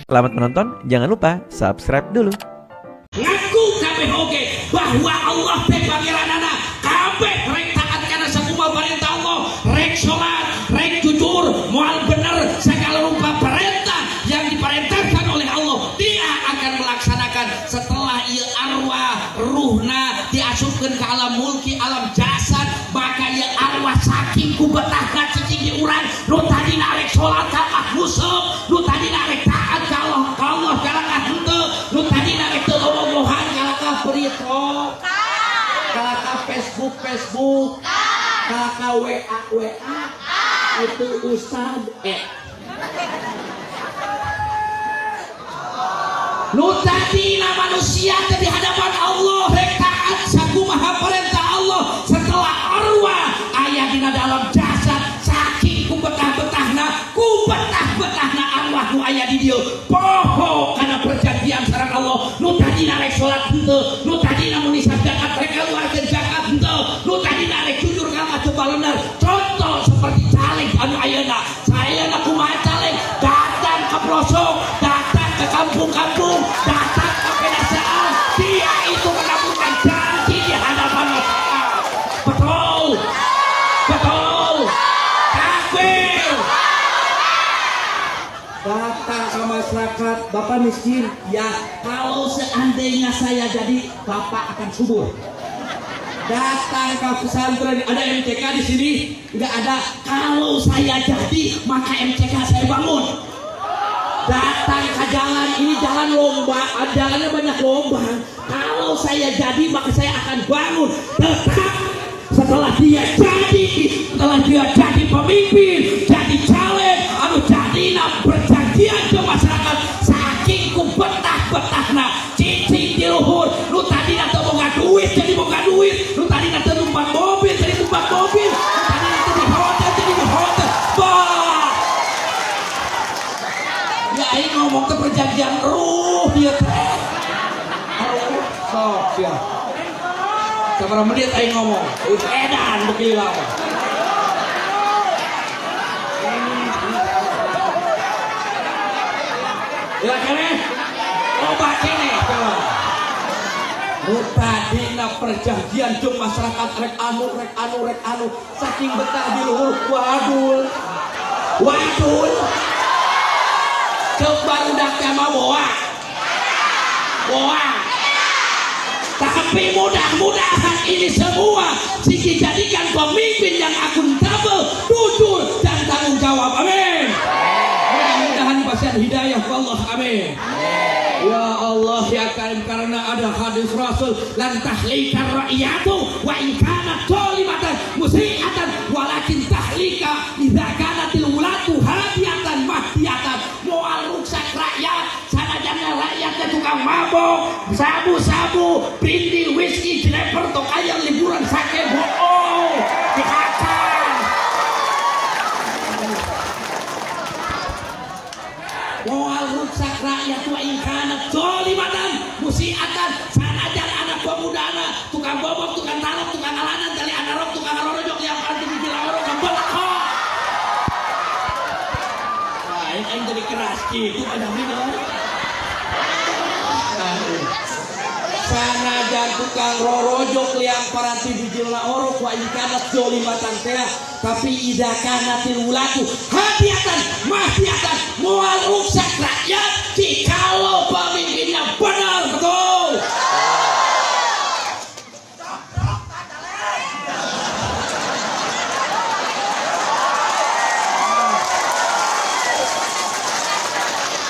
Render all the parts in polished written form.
Selamat menonton, jangan lupa subscribe dulu. Ngaku kabeh oge bahwa Allah teh pangeranana, kabeh rek taat kana sakumaha perintah Allah, rek salat, rek jujur, moal bener segala rupa perintah yang diperintahkan oleh Allah dia akan melaksanakan. Setelah ieu arwah ruhna diasupkeun ke alam mulki, alam jasad, maka ieu arwah saking ku betahna cicing di urang. Nu tadina rek salat kalah nguseup, nu tadina rek taat ka Allah, ka Allah kalakah henteu, nu tadina rek teu bobogohan kalakah berito, kalakah Facebook Facebook, kalakah WA WA, itu ustad Nu tadina manusia teh di hadapan Allah rek taat sakumaha perintah Allah, setelah arwah aya dina dalam jasad saking ku betah-betahna, ku betah-betahna arwah nu aya di dieu poho kana perjanjian sareng Allah. Nu tadina rek salat henteu, nu tadina mun nisab zakat rek kaluarkeun zakat henteu, nu tadina rek jujur ka teu balener. Contoh seperti caleg anu ayeuna, sayeuna kumaha caleg datang ke pelosok, datang ke kampung-kampung, datang ke pedesaan, dia itu menaburkan janji di hadapan masyarakat. Betul, betul, takbir. Datang ke masyarakat, bapak miskin, ya kalau seandainya saya jadi, bapak akan subur. Datang ke pesantren, ada MCK di sini? Nggak ada. Kalau saya jadi, maka MCK saya bangun. Datang ke jalan, ini jalan lomba, jalannya banyak lubang. Kalau saya jadi, maka saya akan bangun. Tetap setelah dia jadi, setelah dia jadi pemimpin, jadi caleg, anu jadi perjanjian ke masyarakat, saking ku betah-betahna, cicing di luhur, nu tadina teu boga duit jadi boga duit, nu tadina teu numpak mobil jadi numpak mobil, nu tadina teu di hotel jadi di hotel. Bah. Ya aing ngomong teh perjanjian ruh ieu teh. Aduh, sok sia. Sabaraha menit aing ngomong? Geus edan beuki lama. Ya keneh? Loba keneh kawan. Nu tadina perjanjian jeung masyarakat rek anu rek anu rek anu, saking betah di luhur wadul. Wadul. Ceuk barudak teh mah boa. Boa. Tapi mudah-mudahan ini semua dijadikan pemimpin yang akuntabel, jujur dan tanggung jawab. Amin. Mudah-mudahan pasien hidayah Allah. Amin. Ya Allah ya Karim, karena ada hadis Rasul lan tahlika ra'iyatu wa in kanat zalimatan musiatan walakin tahlika idza kanatil wulatu hadiyatan mahdiyatan. Moal ruksak rakyat sanajan rakyatnya tukang mabok, sabu-sabu, brindi, whisky, jeneper, tokayan, liburan, sake, bohong, dihakan. Moal ruksak rakyat wa in kanat zalimatan musiatan sanajan anak pemudana tukang bobok, tukang tarok, tukang alanan, tali anarok, tukang arorojok, yang paling biji laorok, kembelakok. Wah, ini aing jadi keras gitu ada minum. Sanajan tukang rorojok liang paranti bijil laorok wa in kanat zalimatan teh, tapi idza kanatil wulatu hadiatan mahdiatan moal ruksak rakyat jikalau pemimpinnya benar. Betul.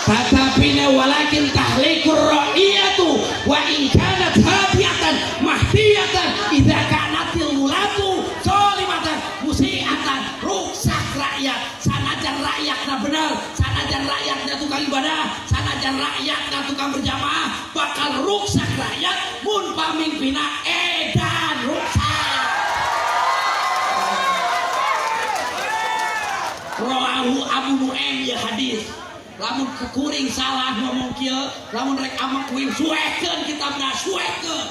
Tetapi walakin tahlikur ra'iyatu wa in kanat hadiyatan mahdiyatan idza kanatil wulatu zalimatan musiatan. Ruksak rakyat sanajan rakyatna benar, sanajan rakyatnya tukang ibadah, sanajan rakyatnya tukang berjamaah, bakal ruksak rakyat mun pamimpinna edan ruksak. Rawahu Abu Nuaim ya hadis. Lamun kekuring salah ngomong kieu, lamun rek amak kuing suekeun kitabna, suekeun.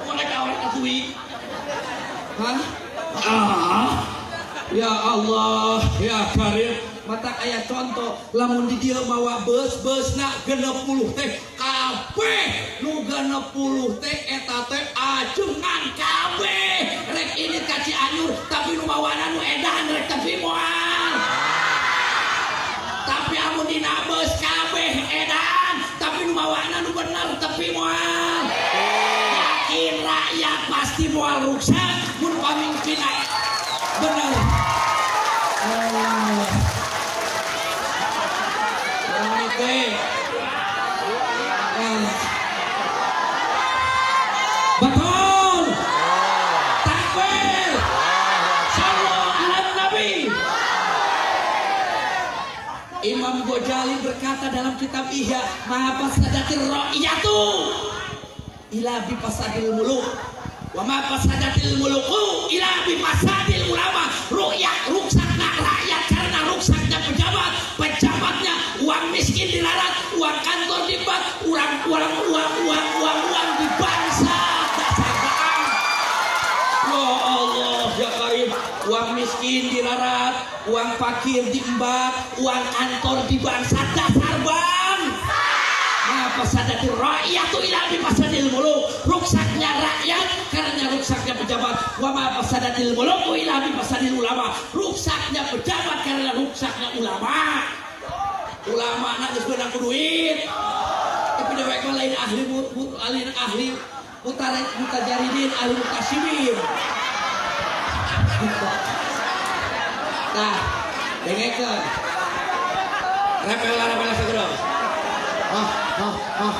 Mun rek awak kuing. Hah? Ah. Ya Allah, ya Karim, Mata aya contoh lamun di dieu mawa bus, busna 60 teh kabeh nu 60 teh eta teh ajengan kabeh rek ini ka Cianjur, tapi nu mawana nu edan rek tepi moal. Tapi amun dina bus kabeh edan, tapi nu mawana nu bener tepi moal. Yakin rakyat pasti moal ruksak mun pamimpin bener. Oh. Oke. Betul. Takbir. Sallu ala Nabi. Imam Ghazali berkata dalam kitab Ihya, "Ma fasadatir ra'iyatu ila bi fasadil muluk wa ma fasadatil muluku ila bi fasadil ulama." Rukyat ruksakna rakyat karena ruksaknya pejabat, pejabatnya uang miskin dirarat, uang kantor dibat, uang uang uang uang uang uang di bangsa dasar baang. Ya Allah ya Karim, uang miskin dirarat, uang fakir diembat, uang kantor di bangsa dasar bang. Ma fasadatir ra'iyatu ila bi fasadil muluk. Ruksaknya rakyat karena ruksaknya pejabat. Wa ma fasadatil muluku ila bi fasadil ulama. Ruksaknya pejabat karena ruksaknya ulama. Ulama nak geus beunang ku duit. Tapi dewek mah lain ahli lain ahli mutajaridin, ahli mutasibin. Nah, dengekeun. Repel repel segera. Ah, ah, ah.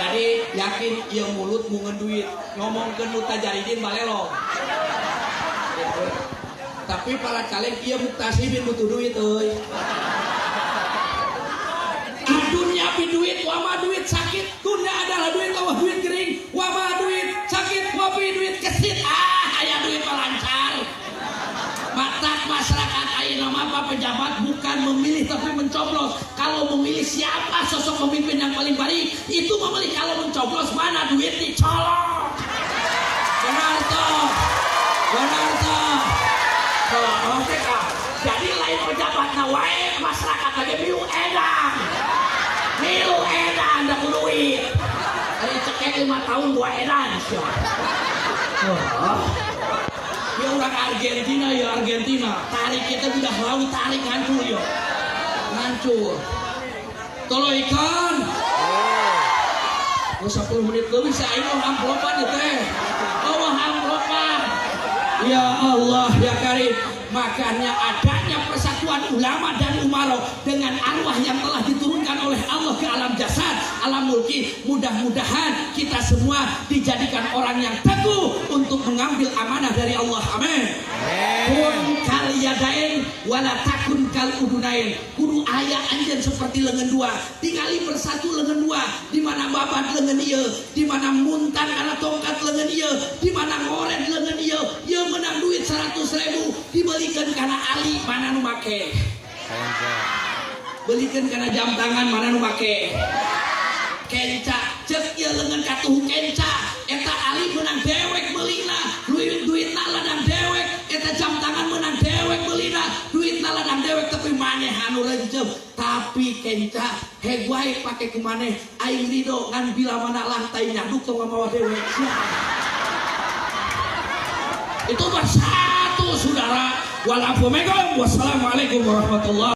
Jadi yakin ieu mulut mungeun duit, ngomongkeun mutajaridin balelong. Tapi para caleg ieu muktasibin butuh duit euy. Dunia bi duit, wama duit sakit. Dunia adalah duit, wama duit kering, wama duit sakit, wapi duit kesit. Ah, aya duit mah lancar. Matak masyarakat ayeuna mah pejabat bukan memilih tapi mencoblos. Kalau memilih siapa sosok pemimpin yang paling baik, itu memilih. Kalau mencoblos mana duit dicolok. Benar toh? Benar toh? Oh, oke kak. Jadi lain pejabat na wae, masyarakat lagi milu edan. Milu edan da ku duit. Ari cekek 5 tahun dua edan sia. Oh. Ya orang Argentina ya Argentina. Tarik kita udah laut tarik hancur yo. Hancur. Tolong ikan. Oh, 10 menit lebih saya aing amplopan ya teh. Oh, amplopan. Ya Allah ya Karim. Makanya adanya persatuan ulama dan umaro dengan arwah yang telah diturunkan oleh Allah ke alam jasad, alam mulki. Mudah-mudahan kita semua dijadikan orang yang teguh untuk mengambil amanah dari Allah. Amin. Kun kal yadain wala takun kal udunain. Kudu aya anjeun seperti lengan dua. Tingali bersatu lengan dua. Di mana babat lengan ieu, di mana muntang kana tongkat lengan ieu, di mana ngoret lengan ieu. Ieu menang duit 100.000 dibelikan kana ali, mana nu make? Belikan kana jam tangan, mana nu make? Kenca cek ieu lengan katuhu kenca. Eta ali menang dewek meulina, duit duitna ladang dewek. Eta jam tangan menang dewek meulina, duitna ladang dewek, tapi maneh anu rencem. Tapi kenca heg wae pake ku maneh, aing ridho ngan bila mana lantai nyaduk tong mawa dewek. Itu bersatu saudara. Wassalamualaikum warahmatullahi.